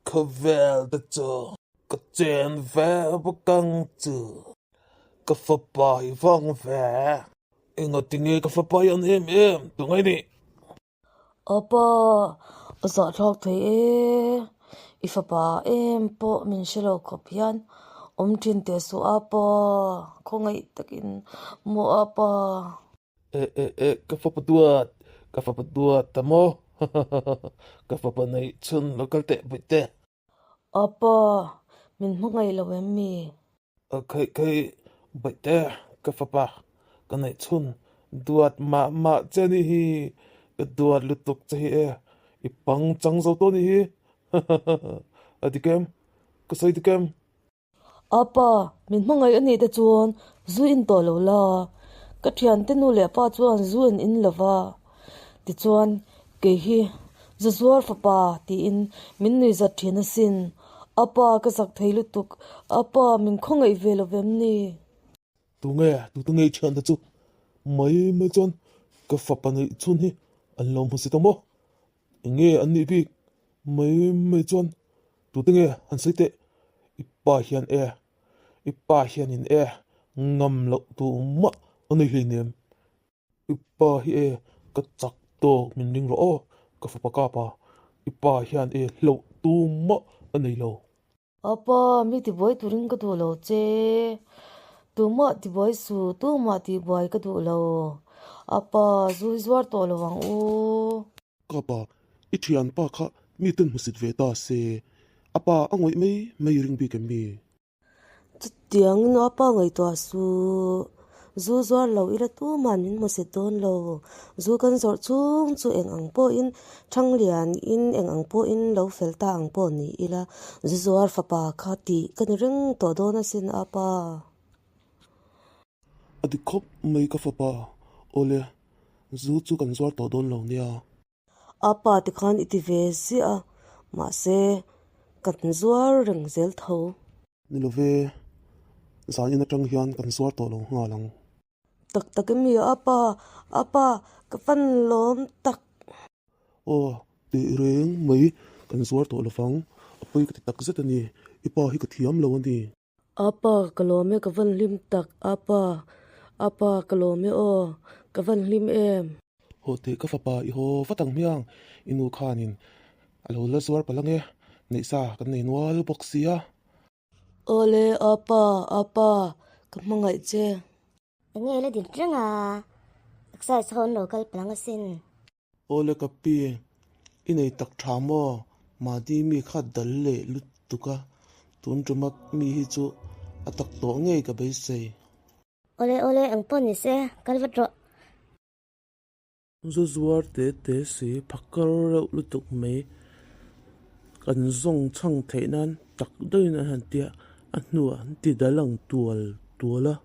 Khawvel te chu ka chen ve bawk ang chu. Ka fapa hi vang ve. Engatinge ka fapa hi an em em tu ngai nih? Apa, a zahthlak thei e. I fapa em pawh min hre lo khawp hian awm thin teh suh apa, khawngaih takin maw apa. E e e, ka fapa duat, ka fapa duat ta maw? Ka fapa neih chhun lo kal teh buih te. Apa, min hmangaih lo em mi? A khaih khaih buih te, ka fapa ka neih chhun duat mah mah che ni hi, ka duat lutuk che hi e, i pang chang zo tawh ni hi. A dik em? Ka sawi dik em? Apa, min hmangaih a nih te chuan zu in tawh lo la, ka thiante nu leh pa chuan zu an in lo va, tichuan kei hi zu zuar fapa tiin min nui zat thin asin. Apa, ka zak thei lutuk, apa min khawngaih ve lo vem ni? Tunge, tute ngei thiante chu mai mai chuan ka fapa neih chhun hi an lo hmu si ta maw? Enge an nih bik mai mai chuan tute nge han sawi teh, i pa hian e, i pa hianin e ngam loh tur mah a nei hleinem, i pa hi e ka chak tawk min ring rawh aw, ka fapa kap a, i pa hian e hlauh tur mah a nei lo. Apa, mi tibuai turin ka duh lo che. Tumah tibuai su, tumah tihbuai ka duh lo. Apa, zu hi zuar tawh lo ang u. Ka pa, i thianpa kha mi ten hmusit ve ta se, a pa a ngawih mai mai ring bik em mi? Chutiangin apa ngaihtuah suh. Zu zuar lo ila tuman min hmusit dawn lo. Zu kan zawrh chung chu eng ang pawhin Thanglian in eng ang pawhin lo fel ta ang pawh ni ila, zu zuar fapa kha tih ka ni reng tawh dawn asin apa. A dik khawp mai ka fapa, awle zu chu kan zuar tawh dawn lo nia. Apa tikhan i ti ve ziah a, mahse kan zuar reng zel tho. Ni love, zan in atang hian kan zuar tawh lo nghal ang. Tak tak em hi apa, apa, ka fan lawm tak. Aw, tih reng mai kan zuar tawh lovang, a pawi ka ti tak zet a ni, i pa hi ka thiam lo a ni. Apa, ka lawm e, ka van hlim tak, apa, apa, ka lawm e aw, ka van hlim em. Haw teh ka fapa i haw vat ang hmiang, i nu khanin a lo la zuar palh ang e, neihsa kan nei nual bawk sia. Awle, apa, apa, ka hmangaih che. Enge la din reng a, exercise ho an lo kal palang asin. Awle ka pi, i nei tak tha maw? Mahni mi kha dal leh lutuk a, tun tuma mi hi chu a tak tawh ngei ka beisei. Awle awle eng pawh ni se, kal vat rawh. Zu zuar te te si phakar reuh lutuk mai kan zawng chhang theih nan tak deuhin an han tia a hnuah an ti dal ang tual tual a.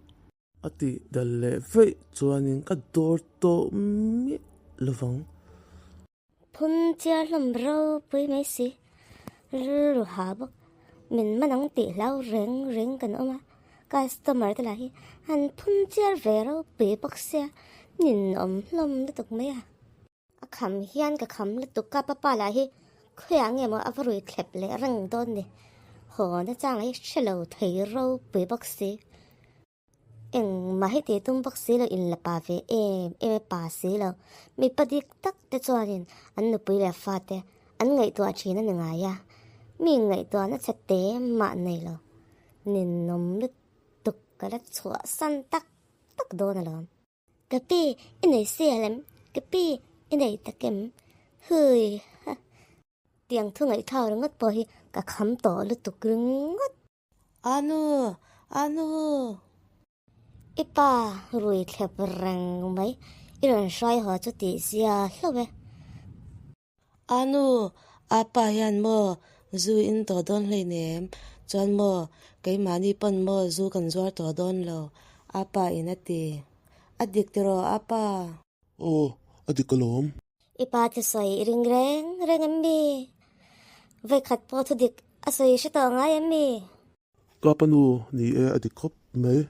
A tih dal leh veih chuanin ka dawr tawh miah lovang. Phun chiar hlawm ropui mai si, rilru ha bawk, min man ang tih hlau reng reng kan awm a, customer te lah hi an phun chiar ve ropui bawk sia, ninawm hlawm lutuk mai a. A kham hian ka kham lutuk ka papa lah hi khawiah nge maw a va rui thlep leh reng dawn ni, haw nachang lah hi hre lo thei ropui bawk si. Engmah hi tih tum bawk si lo, in la pa ve em em e pa si lo. Mipa dik tak te chuanin an nupui leh fate an ngaihtuah thin a ni ngai a, mi ngaihtuahna chhe te mah nei lo. Ninawm lutuk ka la chhuahsan tak tak dawn alawm. Ka pi i nei sial em? Ka pi i nei tak em? Hui ha. Tiang thu ngaihthlak ringawt pawh hi ka kham tawh lutuk ringawt. Anu! Anu! I pa rui thlep reng mai, i rawn hrai haw chu tih zia hlauh e. Anu! Apa hian maw zu in tawh dawn hleinem, chuan maw keimahni pawn maw zu kan zuar tawh dawn lo, apa in a ti. A dik tiraw apa? Aw, a dik alawm. I pa thusawi i ring reng reng em mi? Vawikhat pawh thudik a sawi hre tawh ngai em mi? Ka pa nu ni e a dik khawp mai,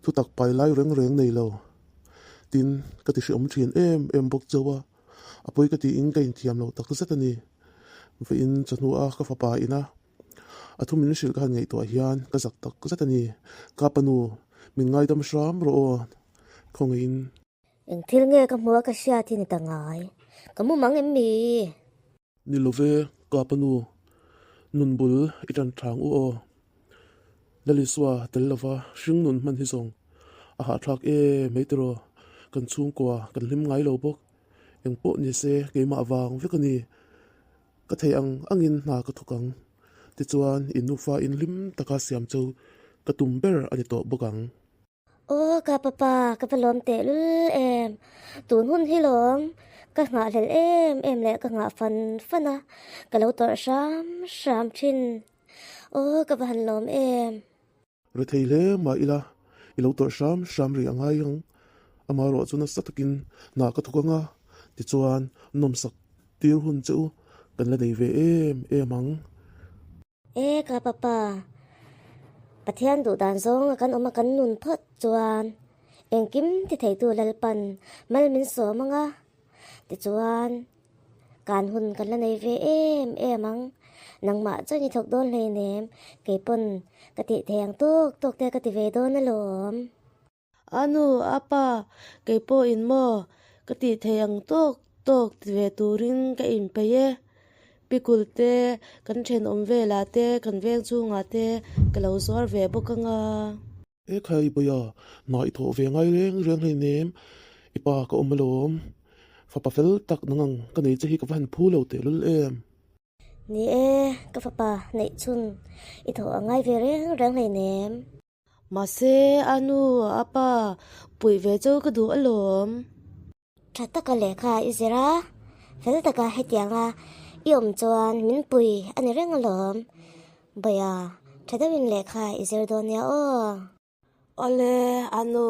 thutak pai lai reng reng nei lo. Tin, ka ti hreawm thin em em bawk chauh a, a pawi ka tiin ka inthiam lo tak zet a ni. Vawiin chawhnu a ka fapa ina a thu min hrilh ka han ngaihtuah hian ka zak tak zet a ni. Ka panu, min ngaidam hram rawh aw, khawngaihin. Eng thil nge ka hmu a ka hriat hi ni ta ngai? Ka mu mang em mi? Ni lo ve, ka panu, nun bul i tan thang u aw. Lalisua tel lova hring nun hman hi zawng a hahthlak e mai tiraw, kan chhungkua kan hlim ngai lo bawk. Eng pawh ni se keimah vang vek a ni. Ka thei ang angin hna ka thawk ang. Tichuan, in nufa in hlim taka siam chu ka tum ber a ni tawh bawk ang. Aw ka papa, ka va lawm teh lul em. Tun hun hi lawm, ka nghahhlelh em em leh ka nghah fan fan a, ka lo tawrh hram hram thin. Aw ka va han lawm em. Rethei hle mah ila, i lo tawrh hram hram rih a ngai ang. Amaherawh chu nasa takin hna ka thawk ang a, tichuan nawmsak tir hun che u kan la nei ve em em ang. E ka papa, Pathian duh dan zawnga kan awm a kan nun phawt chuan engkim ti theitu Lalpan mal min sawm ang a, tichuan Kan hun kan la nei ve em em ang. Nangmah chuan i thawk dawn hleinem, kei pawn ka tih thei ang tawk tawk te ka ti ve dawn alawm. A nu, a pa, kei pawhin maw ka tih thei ang tawk tawk ti ve turin ka inpeih e. Pikul te, kan thenawm velah te, kan veng chhungah te ka lo zuar ve bawk anga. E khai Bawia, hna i thawh ve ngai reng reng hleinem, i pa ka awm alawm. Fapa fel tak nang ang ka nei che hi ka va han phu lo tehlul em. Ni e, ka fapa neih chhun i thawh a ngai ve reng reng hleinem. Mahse, a nu, a pa, puih ve chu ka duh alawm. Tha taka lehkha i zir a, fel taka hetianga i awm chuan min pui a ni reng alawm. Bawia, tha deuhin lehkha i zir dawn nia aw. Awle, a nu.